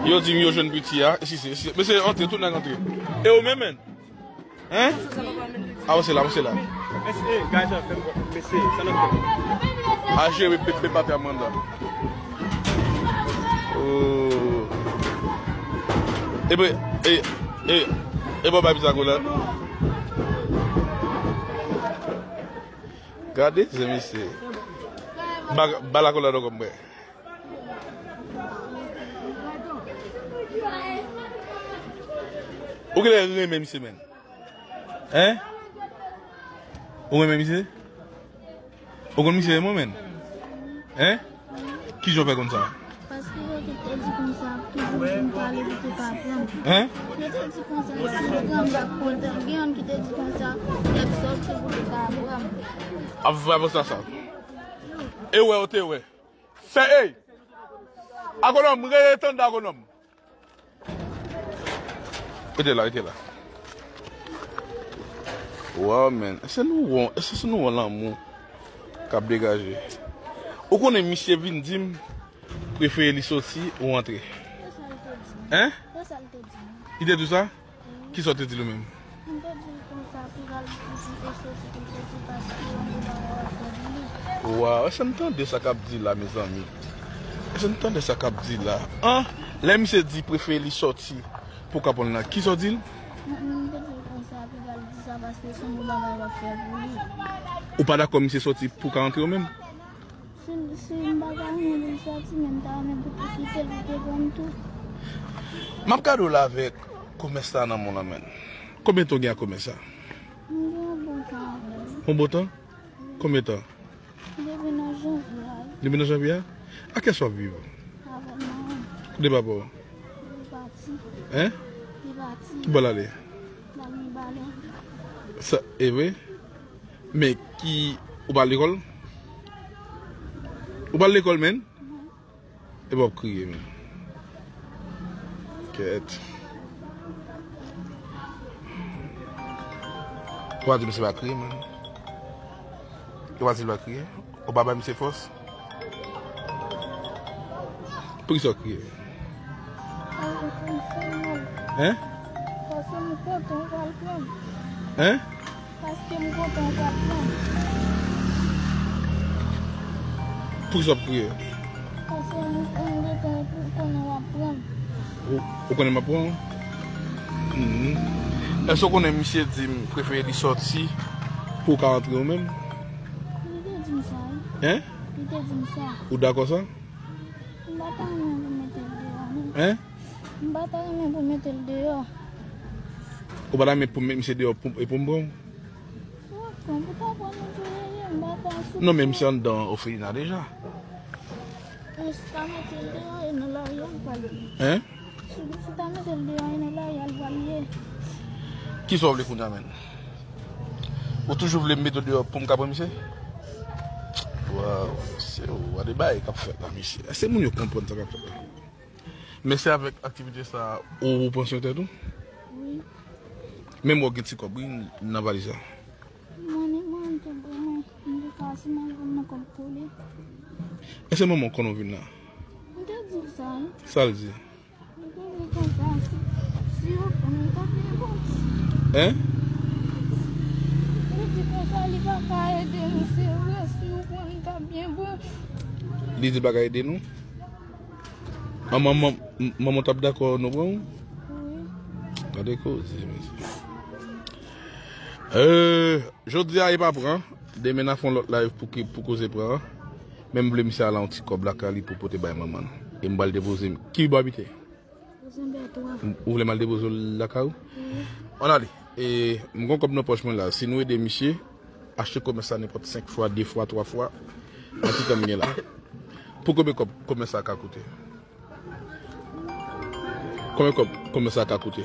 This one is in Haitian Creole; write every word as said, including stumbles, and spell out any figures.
Yo di m yo jwenn piti a. Si, si, si. Mesye, antre, tout nèg antre. E ou menm, menn? Hein? Avanse la, avanse la. Mesye, gade sa, fè m, mesye, sa n ap fè? A jere pe, pe papya manda. Oh. E ben, e, e, e bon, bay piti a kolad. Gade, se mesye. Ba, ba la kolad ankò, mwen. Ou genlè renmen misye, menn? Hein? Ou renmen misye? Ou konn misye renmen w, menn? Hein? Kijan w fè konn sa? Paske yo te, te di konsa, toujou pou m pale, li te pa pran. Hein? Yo te di konsa, si l pran, m t ap pran. Gen youn ki te di konsa, nèg sòti pou li pa pran. Ap vre avan sa, sa. E wè, ou te wè. Fè, ey! Agwonòm, rele tande agwonòm. Rete la, rete la. Wow, man. Èske nou wè, èske se nou wè lanmou k ap degaje? Ou konnen misye vin di m prefere li soti ou antre. Hein? Li te di w sa? Kisa w te di l ou menm? M te di l konsa, pou l al di e soti pou l soti paske yon de bagay w ap fè pou li. Waw, èske n tande sa k ap di la, mezanmi? Èske n tande sa k ap di la? An, lè misye di prefere li sòti pou w ka pran l la, kisa w di l? M, m te di l konsa, pou l al di sa paske se yon de bagay w ap fè pou li. Ou pa dakò misye sòti pou w ka antre ou menm? Si, si m pa ta renmen pou l sòti, men m ta renmen pou l kite l, pou l te pran m tou. M ap gade w la avèk komès la nan men w la, menn. Konbyen tan w gen ak komès la? M gen yon bon tan avè l. Yon bon tan? Konbyen tan? Depi nan janvye a. Depi nan janvye a? Ak kiyès w ap viv? Avèk manman m. Kote papa w? Li pati. Hein? Li pati. Ki bò l ale? L al Mibalè. Sa, e vre? Men ki, ou pa al lekòl? Ou pa al lekòl, menn? Epi w ap kriye, menn. Kèt. Ou pa di misye pa kriye, menn. Ou pa di l pa kriye. Ou pa bay misye fòs. Poukisa w kriye? Hein? Paske m kontan w pral pran m. Hein? Paske m kontan w pral pran m. Poukisa w ap kriye? Paske m, m gentan konnen w ap pran m. Ou, ou konnen m ap pran w? Mhm. Èske w konnen misye di m prefere li sòti pou w ka antre ou menm? Li te di m sa, wi. Hein? Li te di m sa. Ou dakò sa? M pa ta renmen pou mete l deyò, non. Hein? M pa ta renmen pou mete l deyò. Ou pa ta renmen pou m met misye deyò pou, e pou m pran w? Si w ap pran, pou ta pran nou tou rele, m pa ta sou. Non, men misye anndan òfelina deja. Men si ta mete l deyò, e nan lari a l pral ye. Hein? Si, si ta mete l deyò, e nan lari a l pral ye. Kisa w vle kounye a, menn? Ou toujou vle m mete w deyò pou m ka pran misye? Waw, mesye, w a de bagay k ap fèt la, mesye. Èske moun yo konprann sa k ap fèt la? Men se avèk aktivite sa a ou, ou pran swen tèt ou? Wi. Menm w gen ti kòb, wi, nan valiz la. Mwen, mwen, m te gwo, mwen. M te ka, si mwen jwenn nan kòb kole. Èske manman w konnen w vin la? M te di l sa, wi. Sa l di? Li te di konsa, si, si yo pran m, li t ap byen bon. Hein? Li di konsa, li pa ka ede nou, se vre, si yo pran m, li t ap byen bon. Li di l pa ka ede nou? An, manman, m-, manman w t ap dakò nou pran w? Wi. Gade koze, mesye. Euh, jodi a, e pa pran. Demen, n a fè yon lòt live pou ki, pou koze pran an. Men m vle misye al yon ti kòb lakay li pou pote bay manman l. E m pral depoze m. Ki bò w abite? Ou vle m al depoze w lakay ou? Wi. Ann ale. E, m gen kòb nan pòch mwen la. Si nou ede misye, achte komès la nenpòt senk fwa, de fwa, twa fwa, nan ti tan m gen la. Pou konbyen kòb komès la ka koute? Konbyen kòb komès la ka koute?